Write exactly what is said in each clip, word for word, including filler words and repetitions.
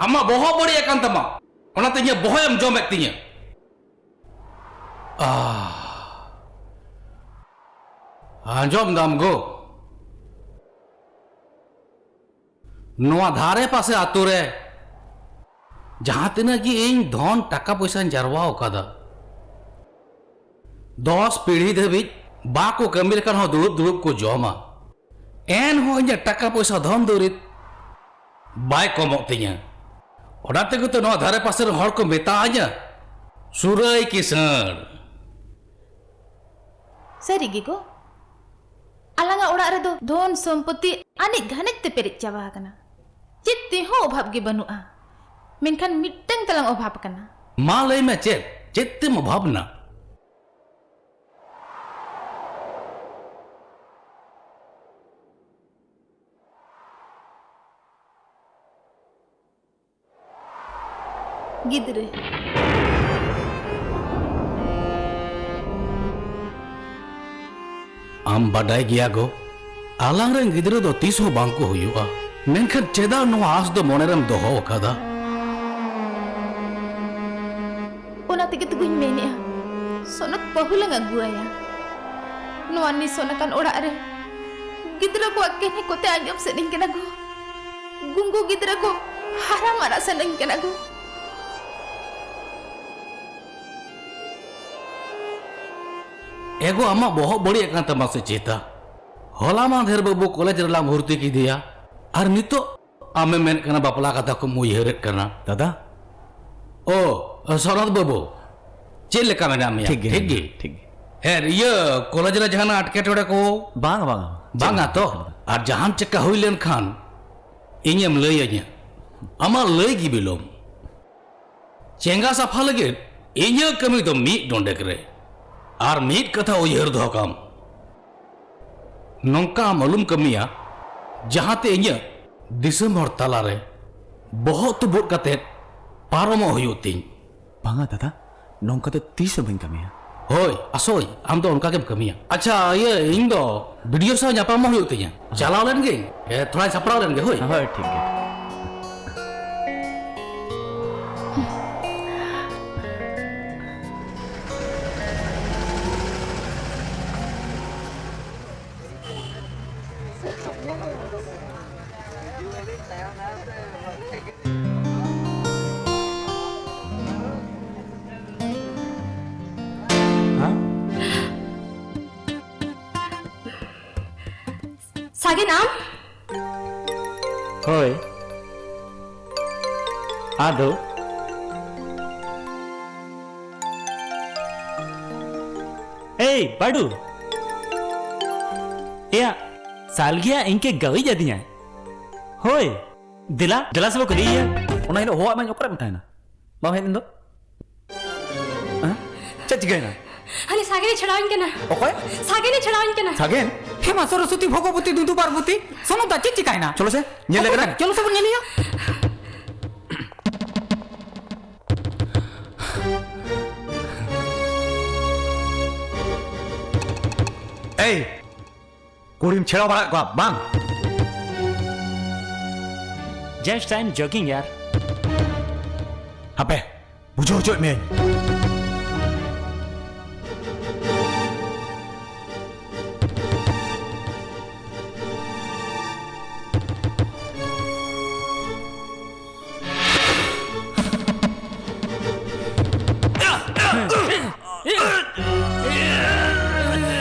ᱟᱢᱟᱜ ᱵᱚᱦᱚᱜ ᱵᱟᱹᱲᱤᱡ ᱟᱠᱟᱱ ᱛᱟᱢᱟ, ᱚᱱᱟᱛᱮ ᱤᱧᱟᱹᱜ ᱵᱚᱦᱚᱜ ᱮᱢ ᱡᱚᱢᱮᱫ ᱛᱤᱧᱟᱹ᱾ ᱟᱦ, ᱟᱸᱡᱚᱢ ᱫᱟᱢ ᱜᱳ? ᱱᱚᱣᱟ ᱫᱷᱟᱨᱮ ᱯᱟᱥᱮ ᱟᱛᱳ ᱨᱮ ᱡᱟᱦᱟᱸ ᱛᱤᱱᱟᱹᱜ ᱜᱮ ᱤᱧ ᱫᱷᱚᱱ ᱴᱟᱠᱟ ᱯᱚᱭᱥᱟᱧ ᱡᱟᱨᱣᱟ ᱟᱠᱟᱫᱟ, ᱫᱚᱥ ᱯᱤᱲᱦᱤ ᱫᱷᱟᱹᱵᱤᱡ ᱵᱟᱠᱚ ᱠᱟᱹᱢᱤ ᱞᱮᱠᱷᱟᱱ ᱦᱚᱸ ᱫᱩᱲᱩᱵ ᱫᱩᱲᱩᱵ ᱠᱚ ᱡᱚᱢᱟ᱾ ᱮᱱᱦᱚᱸ ᱤᱧᱟᱹᱜ ᱴᱟᱠᱟ ᱯᱚᱭᱥᱟ ᱫᱷᱚᱱ ᱫᱩᱨᱤᱵ ᱵᱟᱭ ᱠᱚᱢᱚᱜ ᱛᱤᱧᱟᱹ᱾ ᱚᱱᱟ ᱛᱮᱜᱮ ᱛᱚ ᱱᱚᱣᱟ ᱫᱷᱟᱨᱮ ᱯᱟᱥᱮ ᱨᱮᱱ ᱦᱚᱲ ᱠᱚ ᱢᱮᱛᱟᱣᱟᱹᱧᱟ, "ᱥᱩᱨᱟᱹᱭ ᱠᱤᱥᱟᱹᱬ᱾" ᱥᱟᱹᱨᱤ ᱜᱮ ᱜᱳ, ᱟᱞᱟᱝᱟᱜ ᱚᱲᱟᱜ ᱨᱮᱫᱚ ᱫᱷᱚᱱ ᱥᱚᱢᱯᱚᱛᱤ ᱟᱱᱮᱡ ᱫᱷᱟᱱᱮᱡ ᱛᱮ ᱯᱮᱨᱮᱡ ᱪᱟᱵᱟ ᱟᱠᱟᱱᱟ᱾ ᱪᱮᱫ ᱛᱮᱦᱚᱸ ᱚᱵᱷᱟᱵ ᱜᱮ ᱵᱟᱹᱱᱩᱜᱼᱟ᱾ ᱢᱮᱱᱠᱷᱟᱱ ᱢᱤᱫᱴᱟᱝ ᱛᱟᱞᱟᱝ ᱚᱵᱷᱟᱵ ᱟᱠᱟᱱᱟ᱾ ᱢᱟ ᱞᱟᱹᱭ ᱢᱮ, ᱪᱮᱫ, ᱪᱮᱫ ᱛᱮᱢ ᱚᱵᱷᱟᱵ ᱮᱱᱟ? ᱜᱤᱫᱽᱨᱟᱹ᱾ ᱟᱢ ᱵᱟᱰᱟᱭ ᱜᱮᱭᱟ ᱜᱳ, ᱟᱞᱟᱝ ᱨᱮᱱ ᱜᱤᱫᱽᱨᱟᱹ ᱫᱚ ᱛᱤᱥ ᱦᱚᱸ ᱵᱟᱝ ᱠᱚ ᱦᱩᱭᱩᱜᱼᱟ᱾ ᱢᱮᱱᱠᱷᱟᱱ ᱪᱮᱫᱟᱜ ᱱᱚᱣᱟ ᱟᱸᱥ ᱫᱚ ᱢᱚᱱᱮ ᱨᱮᱢ ᱫᱚᱦᱚ ᱟᱠᱟᱫᱟ? ᱚᱱᱟ ᱛᱮᱜᱮ ᱛᱚ ᱵᱟᱹᱧ ᱢᱮᱱᱮᱜᱼᱟ, ᱥᱚᱱᱚᱛ ᱵᱟᱹᱦᱩ ᱞᱟᱝ ᱟᱹᱜᱩ ᱟᱭᱟ᱾ ᱱᱚᱣᱟ ᱱᱤᱥᱚᱱ ᱟᱠᱟᱱ ᱚᱲᱟᱜ ᱨᱮ ᱜᱤᱫᱽᱨᱟᱹ ᱠᱚᱣᱟᱜ ᱠᱮᱱᱮ ᱠᱚᱛᱮ ᱟᱸᱡᱚᱢ ᱥᱮᱫ ᱤᱧ ᱠᱟᱱᱟ ᱜᱳ᱾ ᱜᱩᱝᱜᱩ ᱜᱤᱫᱽᱨᱟᱹ ᱠᱚ ᱦᱟᱨᱟ ᱢᱟᱨᱟᱜ ᱥᱟᱱᱟᱧ ᱠᱟᱱᱟ ᱜᱳ᱾ ᱮᱜᱳ, ᱟᱢᱟᱜ ᱵᱚᱦᱚᱜ ᱵᱟᱹᱲᱤᱡ ᱟᱠᱟᱱ ᱛᱟᱢᱟ ᱥᱮ ᱪᱮᱛᱟ? ᱦᱚᱞᱟ ᱢᱟᱦᱫᱮᱨ ᱵᱟᱹᱵᱩ ᱠᱚᱞᱮᱡᱽ ᱨᱮᱞᱟᱝ ᱵᱷᱚᱨᱛᱤ ᱠᱮᱫᱮᱭᱟ, ᱟᱨ ᱱᱤᱛᱚᱜ ᱟᱢᱮᱢ ᱢᱮᱱᱮᱫ ᱠᱟᱱᱟ ᱵᱟᱯᱞᱟ ᱠᱟᱛᱷᱟ ᱠᱚᱢ ᱩᱭᱦᱟᱹᱨᱮᱫ ᱠᱟᱱᱟ᱾ ᱫᱟᱫᱟ᱾ ᱳ, ᱥᱚᱱᱚᱛ ᱵᱟᱹᱵᱩ, ᱪᱮᱫ ᱞᱮᱠᱟ ᱢᱮᱱᱟᱜ ᱢᱮᱭᱟ? ᱴᱷᱤᱠ ᱜᱮ, ᱴᱷᱤᱠ ᱜᱮ? ᱴᱷᱤᱠ ᱜᱮ᱾ ᱦᱮᱸ, ᱤᱭᱟᱹ, ᱠᱚᱞᱮᱡᱽ ᱨᱮ ᱡᱟᱦᱟᱱᱟᱜ ᱮᱴᱠᱮᱴᱚᱬᱮ ᱠᱚ? ᱵᱟᱝᱟ, ᱵᱟᱝᱟ᱾ ᱵᱟᱝᱟ ᱛᱚ? ᱟᱨ ᱡᱟᱦᱟᱱ ᱪᱮᱠᱟ ᱦᱩᱭ ᱞᱮᱱᱠᱷᱟᱱ ᱤᱧᱮᱢ ᱞᱟᱹᱭᱟᱹᱧᱟ᱾ ᱟᱢᱟᱜ ᱞᱟᱹᱭ ᱜᱮ ᱵᱤᱞᱚᱢ᱾ ᱪᱮᱸᱜᱟ ᱥᱟᱯᱷᱟ ᱞᱟᱹᱜᱤᱫ ᱤᱧᱟᱹᱜ ᱠᱟᱹᱢᱤ ᱫᱚ ᱢᱤᱫ ᱰᱚᱸᱰᱮᱠ ᱨᱮ᱾ ᱟᱨ ᱢᱤᱫ ᱠᱟᱛᱷᱟ ᱩᱭᱦᱟᱹᱨ ᱫᱚᱦᱚ ᱠᱟᱢ, ᱱᱚᱝᱠᱟ ᱟᱢ ᱟᱞᱚᱢ ᱠᱟᱹᱢᱤᱭᱟ, ᱡᱟᱦᱟᱸᱛᱮ ᱤᱧᱟᱹᱜ ᱫᱤᱥᱚᱢ ᱦᱚᱲ ᱛᱟᱞᱟᱨᱮ ᱵᱚᱦᱚᱜ ᱛᱩᱵᱩᱫ ᱠᱟᱛᱮ ᱯᱟᱨᱚᱢᱚᱜ ᱦᱩᱭᱩᱜ ᱛᱤᱧ᱾ ᱵᱟᱝᱟ ᱫᱟᱫᱟ, ᱱᱚᱝᱠᱟ ᱫᱚ ᱛᱤᱥ ᱦᱚᱸ ᱵᱟᱹᱧ ᱠᱟᱹᱢᱤᱭᱟ᱾ ᱦᱳᱭ, ᱟᱥᱚᱭ, ᱟᱢ ᱫᱚ ᱚᱱᱠᱟ ᱜᱮᱢ ᱠᱟᱹᱢᱤᱭᱟ᱾ ᱟᱪᱪᱷᱟ, ᱤᱭᱟᱹ, ᱤᱧ ᱫᱚ ᱵᱤ ᱰᱤ ᱳ ᱥᱟᱶ ᱧᱟᱯᱟᱢ ᱦᱩᱭᱩᱜ ᱛᱤᱧᱟ᱾ ᱪᱟᱞᱟᱣ ᱞᱮᱱ ᱜᱤᱧ, ᱮ, ᱛᱷᱚᱲᱟᱧ ᱥᱟᱯᱲᱟᱣ ᱞᱮᱱ ᱜᱮ, ᱦᱳᱭ᱾ ᱦᱳᱭ, ᱴᱷᱤᱠ ᱜᱮᱭᱟ᱾ ᱥᱟᱜᱮᱱ ᱟᱢ? ᱦᱳᱭ᱾ ᱟᱫᱚ? ᱮᱭ, ᱵᱟᱰᱩ! ᱮᱭᱟ, ᱥᱟᱞᱜᱤᱭᱟ ᱤᱧ ᱠᱮ ᱜᱟᱹᱣᱤᱡ ᱟᱹᱫᱤᱧᱟᱭ᱾ ᱦᱳᱭ, ᱫᱮᱞᱟ, ᱫᱮᱞᱟ ᱥᱮ ᱵᱚ ᱠᱩᱞᱤᱭᱮᱭᱟ᱾ ᱚᱱᱟ ᱦᱤᱞᱳᱜ ᱦᱚᱦᱚᱣᱟᱜ ᱢᱮ, ᱚᱠᱟᱨᱮᱢ ᱛᱟᱦᱮᱱᱟ? ᱵᱟᱢ ᱦᱮᱡ ᱞᱮᱱ ᱫᱚ? ᱦᱮᱸ? ᱪᱮᱫ ᱪᱤᱠᱟᱹᱭᱮᱱᱟ? ᱦᱟᱱᱮ ᱥᱟᱜᱮᱱᱮ ᱪᱷᱟᱲᱟᱣᱤᱧ ᱠᱟᱱᱟ᱾ ᱚᱠᱚᱭ? ᱥᱟᱜᱮᱱᱮ ᱪᱷᱟᱲᱟᱣᱤᱧ ᱠᱟᱱᱟ᱾ ᱥᱟᱜᱮᱱ? ᱦᱮ ᱢᱟ ᱥᱚᱨᱚᱥᱚᱛᱤ ᱵᱷᱚᱜᱚᱵᱚᱛᱤ ᱫᱩᱫᱩ ᱯᱟᱨᱵᱚᱛᱤ, ᱥᱚᱱᱚᱛᱟ ᱪᱮᱫ ᱪᱤᱠᱟᱭᱮᱱᱟ? ᱪᱚᱞᱚ ᱥᱮ, ᱧᱮᱞ ᱞᱮᱜᱮ ᱚᱠᱚᱭ? ᱱᱟ᱾ ᱪᱚᱞᱚ ᱥᱮ ᱵᱚᱱ ᱧᱮᱞᱮᱭᱟ᱾ ᱮᱭ, ᱠᱩᱲᱤᱢ ᱪᱷᱮᱲᱟᱣ ᱵᱟᱲᱟᱜ ᱠᱚᱣᱟ ᱵᱟᱝ? Just I'm joking ᱭᱟᱨ᱾ ᱦᱟᱯᱮ, ᱵᱩᱡᱷᱟᱹᱣ ᱦᱚᱪᱚᱭᱮᱫ ᱢᱤᱭᱟᱹᱧ᱾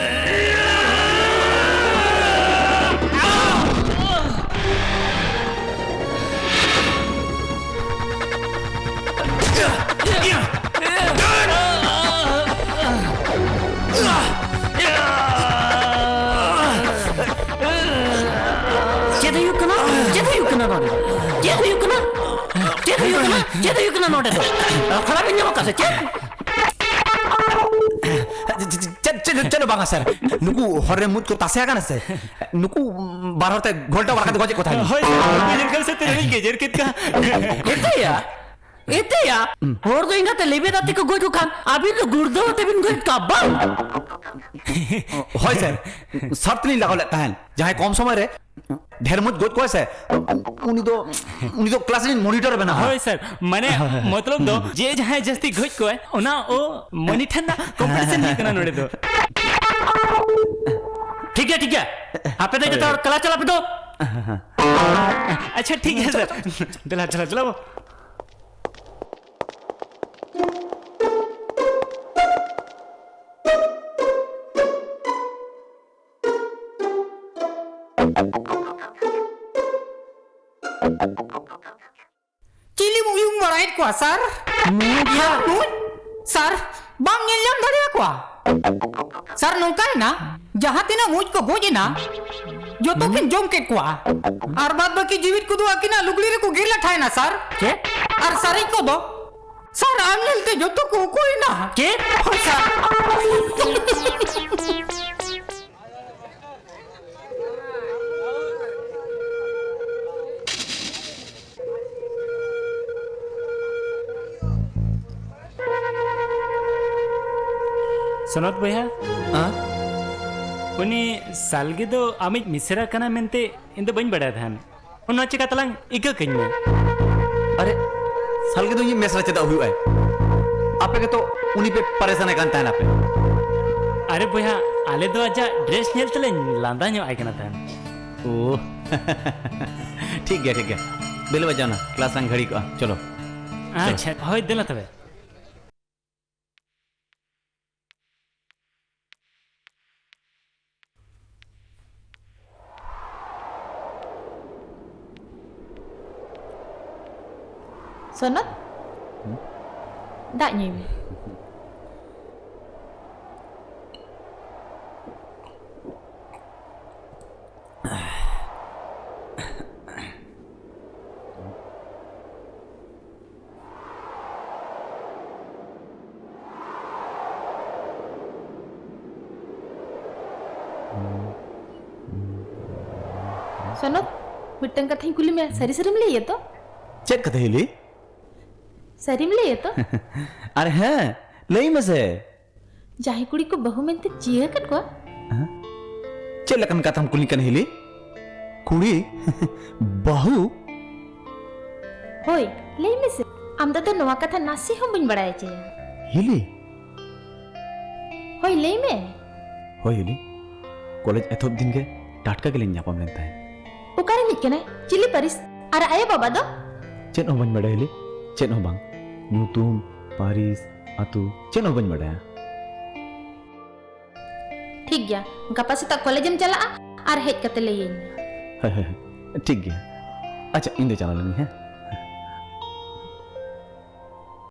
ᱪᱮᱫ ᱦᱩᱭᱩᱜ ᱠᱟᱱᱟ? ᱪᱮᱫ ᱦᱩᱭᱩᱜ ᱠᱟᱱᱟ ᱱᱚᱰᱮ? ᱪᱮᱫ ᱦᱩᱭᱩᱜ ᱠᱟᱱᱟ? ᱪᱮᱫ ᱦᱩᱭᱩᱜ ᱠᱟᱱᱟ? ᱪᱮᱫ ᱦᱩᱭᱩᱜ ᱠᱟᱱᱟ ᱱᱚᱰᱮ ᱫᱚ? ᱠᱷᱟᱨᱟᱯ ᱤᱧ ᱧᱟᱢ ᱠᱟᱫᱟ ᱪᱮᱫ? ᱪᱮᱫ, ᱪᱮᱫ, ᱪᱮᱫ, ᱪᱮᱫ ᱦᱚᱸ ᱵᱟᱝᱟ ᱥᱟᱨ, ᱱᱩᱠᱩ ᱦᱚᱨ ᱨᱮ ᱢᱩᱡ ᱠᱚ ᱛᱟᱥᱮ ᱟᱠᱟᱱᱟ ᱥᱮ, ᱱᱩᱠᱩ ᱵᱟᱨ ᱦᱚᱲ ᱛᱮ ᱜᱷᱚᱞᱴᱟᱣ ᱵᱟᱲᱟ ᱠᱟᱛᱮ ᱜᱚᱡᱮᱫ ᱠᱚ ᱛᱟᱦᱮᱸᱱ᱾ ᱦᱳᱭ ᱥᱟᱨ, ᱩᱱᱠᱩ ᱧᱮᱞ ᱠᱟᱛᱮ ᱥᱮ ᱛᱤᱱᱟᱹᱜ ᱤᱧ ᱜᱮᱡᱮᱨ ᱠᱮᱫ ᱠᱚᱣᱟ᱾ ᱮᱛᱮᱭᱟ, ᱮᱛᱮᱭᱟ, ᱦᱚᱲ ᱫᱚ ᱮᱸᱜᱟᱛᱮ ᱞᱮᱵᱮᱫ ᱟᱛᱮ ᱠᱚ ᱜᱚᱡ ᱠᱚ ᱠᱷᱟᱱ ᱟᱹᱵᱤᱱ ᱫᱚ ᱜᱩᱲᱫᱟᱹᱣ ᱟᱛᱮ ᱵᱤᱱ ᱜᱚᱡ ᱠᱚᱣᱟ ᱵᱟᱝ? ᱦᱳᱭ ᱥᱟᱨ, ᱥᱟᱨ ᱛᱮᱞᱤᱧ ᱞᱟᱜᱟᱣ ᱞᱮᱫ ᱛᱟᱦᱮᱸᱱ, ᱡᱟᱦᱟᱸᱭ ᱠᱚᱢ ᱥᱚᱢᱚᱭ ᱨᱮ ᱰᱷᱮᱨ ᱢᱩᱡ ᱜᱚᱡ ᱠᱚᱣᱟᱭ ᱥᱮ, ᱩᱱᱤ ᱫᱚ, ᱩᱱᱤ ᱫᱚ ᱠᱞᱟᱥ ᱨᱤᱱ ᱢᱚᱱᱤᱴᱚᱨ ᱵᱮᱱᱟᱜᱼᱟ᱾ ᱦᱳᱭ ᱥᱟᱨ, ᱢᱟᱱᱮ ᱢᱚᱛᱞᱚᱵ ᱫᱚ ᱡᱮ ᱡᱟᱦᱟᱸᱭ ᱡᱟᱹᱥᱛᱤ ᱜᱚᱡ ᱠᱚᱣᱟᱭ ᱚᱱᱟ ᱳ ᱢᱚᱱᱤᱴᱚᱨ ᱨᱮᱱᱟᱜ ᱠᱚᱢᱯᱤᱴᱤᱥᱚᱱ ᱦᱩᱭᱩᱜ ᱠᱟᱱᱟ ᱱᱚᱰᱮ ᱫᱚ᱾ ᱴᱷᱤᱠ ᱜᱮᱭᱟ, ᱴᱷᱤᱠ ᱜᱮᱭᱟ, ᱟᱯᱮ ᱫᱚ ᱡᱚᱛᱚ ᱦᱚᱲ ᱠᱞᱟᱥ ᱪᱟᱞᱟᱜ ᱯᱮ ᱛᱚ᱾ ᱟᱪᱪᱷᱟ ᱴᱷᱤᱠ ᱜᱮᱭᱟ ᱥᱟᱨ, ᱫᱮᱞᱟ ᱪᱟᱞᱟᱣ ᱪᱟᱞᱟᱣ᱾ ᱪᱤᱞᱤᱢ ᱩᱭᱩᱝ ᱵᱟᱲᱟᱭᱮᱫ ᱠᱚᱣᱟ, ᱥᱟᱨ? ᱢᱩᱡ ᱭᱟ᱾ ᱢᱩᱡ? ᱥᱟᱨ, ᱵᱟᱢ ᱧᱮᱞ ᱧᱟᱢ ᱫᱟᱲᱮᱭᱟᱠᱚᱣᱟ? ᱥᱟᱨ, ᱱᱚᱝᱠᱟᱭᱮᱱᱟ, ᱡᱟᱦᱟᱸ ᱛᱤᱱᱟᱹᱜ ᱢᱩᱡ ᱠᱚ ᱜᱚᱡ ᱮᱱᱟ, ᱡᱚᱛᱚ ᱠᱤᱱ ᱡᱚᱢ ᱠᱮᱫ ᱠᱚᱣᱟ᱾ ᱟᱨ ᱵᱟᱫ ᱵᱟᱹᱠᱤ ᱡᱤᱣᱤᱫ ᱠᱚᱫᱚ ᱟᱹᱠᱤᱱᱟᱜ ᱞᱩᱜᱽᱲᱤ ᱨᱮᱠᱚ ᱜᱮᱨ ᱞᱟᱴᱷᱟᱭᱮᱱᱟ, ᱥᱟᱨ᱾ ᱪᱮᱫ? ᱟᱨ ᱥᱟᱨᱮᱡ ᱠᱚᱫᱚ, ᱥᱟᱨ, ᱟᱢ ᱧᱮᱞᱛᱮ ᱡᱚᱛᱚ ᱠᱚ ᱩᱠᱩᱭᱮᱱᱟ᱾ ᱪᱮᱫ? ᱦᱳᱭ, ᱥᱟᱨ᱾ ᱥᱚᱱᱚᱛ ᱵᱚᱭᱦᱟ, ᱦᱮᱸ? ᱩᱱᱤ ᱥᱟᱞᱜᱮ ᱫᱚ ᱟᱢᱤᱡ ᱢᱤᱥᱨᱟ ᱠᱟᱱᱟᱭ ᱢᱮᱱᱛᱮ ᱤᱧ ᱫᱚ ᱵᱟᱹᱧ ᱵᱟᱲᱟᱭ ᱛᱟᱦᱮᱱ᱾ ᱚᱱᱟ ᱪᱤᱠᱟ ᱛᱟᱞᱟᱝ ᱤᱠᱟᱹ ᱠᱟᱹᱧ ᱢᱮ᱾ ᱟᱨᱮ, ᱥᱟᱞᱜᱮ ᱫᱚ ᱤᱧᱤᱡ ᱢᱮᱥᱨᱟ ᱪᱮᱫᱟᱜ ᱦᱩᱭᱩᱜᱼᱟᱭ? ᱟᱯᱮ ᱜᱮᱛᱚ ᱩᱱᱤ ᱯᱮ ᱯᱟᱨᱮᱥᱟᱱᱮ ᱠᱟᱱ ᱛᱟᱦᱮᱱᱟ ᱯᱮ᱾ ᱟᱨᱮ ᱵᱚᱭᱦᱟ, ᱟᱞᱮ ᱫᱚ ᱟᱡᱟᱜ ᱰᱨᱮᱥ ᱧᱮᱞ ᱛᱮᱞᱮ ᱞᱟᱸᱫᱟ ᱧᱚᱜ ᱟᱭ ᱠᱟᱱᱟ ᱛᱟᱦᱮᱱ᱾ ᱳ᱾ ᱴᱷᱤᱠ ᱜᱮᱭᱟ, ᱴᱷᱤᱠ ᱜᱮᱭᱟ᱾ ᱫᱮᱞᱟ ᱵᱟᱡᱟᱣ ᱱᱟ, ᱠᱞᱟᱥ ᱞᱟᱝ ᱜᱷᱟᱹᱲᱤ ᱠᱚᱜᱼᱟ᱾ ᱪᱚᱞᱚ᱾ ᱟᱪᱪᱷᱟ, ᱦᱳᱭ, ᱫᱮᱞᱟ ᱛᱚᱵᱮ᱾ ᱥᱚᱱᱚᱛ, ᱦᱩᱸ? ᱫᱟᱜ ᱧᱩᱭ ᱢᱮ᱾ ᱥᱚᱱᱚᱛ, ᱢᱤᱫᱴᱟᱝ ᱠᱟᱛᱷᱟᱧ ᱠᱩᱞᱤ ᱢᱮᱭᱟ, ᱥᱟᱹᱨᱤ ᱥᱟᱹᱨᱤᱢ ᱞᱟᱹᱭᱟ ᱛᱚ? ᱪᱮᱫ ᱠᱟᱛᱷᱟ ᱦᱤᱞᱤ? ᱥᱟᱹᱨᱤᱢ ᱞᱟᱹᱭᱟ ᱛᱚ? ᱟᱨ ᱦᱮᱸ, ᱞᱟᱹᱭ ᱢᱮᱥᱮ᱾ ᱡᱟᱦᱟᱸᱭ ᱠᱩᱲᱤ ᱠᱚ ᱵᱟᱹᱦᱩ ᱢᱮᱱᱛᱮ ᱪᱤᱭᱟᱹ ᱟᱠᱟᱫ ᱠᱚᱣᱟ? ᱦᱮᱸ? ᱪᱮᱫ ᱞᱮᱠᱟᱱ ᱠᱟᱛᱷᱟᱢ ᱠᱩᱞᱤᱧ ᱠᱟᱱᱟ ᱦᱤᱞᱤ? ᱠᱩᱲᱤ? ᱵᱟᱹᱦᱩ? ᱦᱳᱭ, ᱞᱟᱹᱭ ᱢᱮᱥᱮ᱾ ᱟᱢ ᱫᱚ ᱱᱚᱣᱟ ᱠᱟᱛᱷᱟ ᱱᱟᱥᱮ ᱦᱚᱸ ᱵᱟᱹᱧ ᱵᱟᱲᱟᱭ ᱦᱚᱪᱚᱭᱟ᱾ ᱦᱤᱞᱤ? ᱦᱳᱭ, ᱞᱟᱹᱭ ᱢᱮ᱾ ᱦᱳᱭ ᱦᱤᱞᱤ, ᱠᱚᱞᱮᱡᱽ ᱮᱛᱚᱦᱚᱵ ᱫᱤᱱ ᱜᱮ ᱴᱟᱴᱠᱟ ᱜᱮᱞᱤᱧ ᱧᱟᱯᱟᱢ ᱞᱮᱱ ᱛᱟᱦᱮᱸᱫ᱾ ᱚᱠᱟ ᱨᱤᱱᱤᱡ ᱠᱟᱱᱟᱭ? ᱪᱤᱞᱤ ᱯᱟᱹᱨᱤᱥ? ᱟᱨ ᱟᱭᱳ ᱵᱟᱵᱟ ᱫᱚ? ᱪᱮᱫ ᱦᱚᱸ ᱵᱟᱹᱧ ᱵᱟᱲᱟᱭᱟ ᱦᱤᱞᱤ, ᱪᱮᱫ ᱦᱚᱸ ᱵᱟᱝ᱾ ᱧᱩᱛᱩᱢ, ᱯᱟᱹᱨᱤᱥ, ᱟᱹᱛᱩ, ᱪᱮᱫ ᱦᱚᱸ ᱵᱟᱹᱧ ᱵᱟᱲᱟᱭᱟ᱾ ᱴᱷᱤᱠ ᱜᱮᱭᱟ, ᱜᱟᱯᱟ ᱥᱮᱛᱟᱜ ᱠᱚᱞᱮᱡᱽ ᱮᱢ ᱪᱟᱞᱟᱜᱼᱟ ᱟᱨ ᱦᱮᱡ ᱠᱟᱛᱮ ᱞᱟᱹᱭᱟᱹᱧ ᱢᱮ᱾ ᱦᱳᱭ, ᱦᱳᱭ, ᱦᱳᱭ, ᱴᱷᱤᱠ ᱜᱮᱭᱟ᱾ ᱟᱪᱪᱷᱟ, ᱤᱧ ᱫᱚ ᱪᱟᱞᱟᱣ ᱞᱮᱱ ᱜᱮ, ᱦᱮᱸ?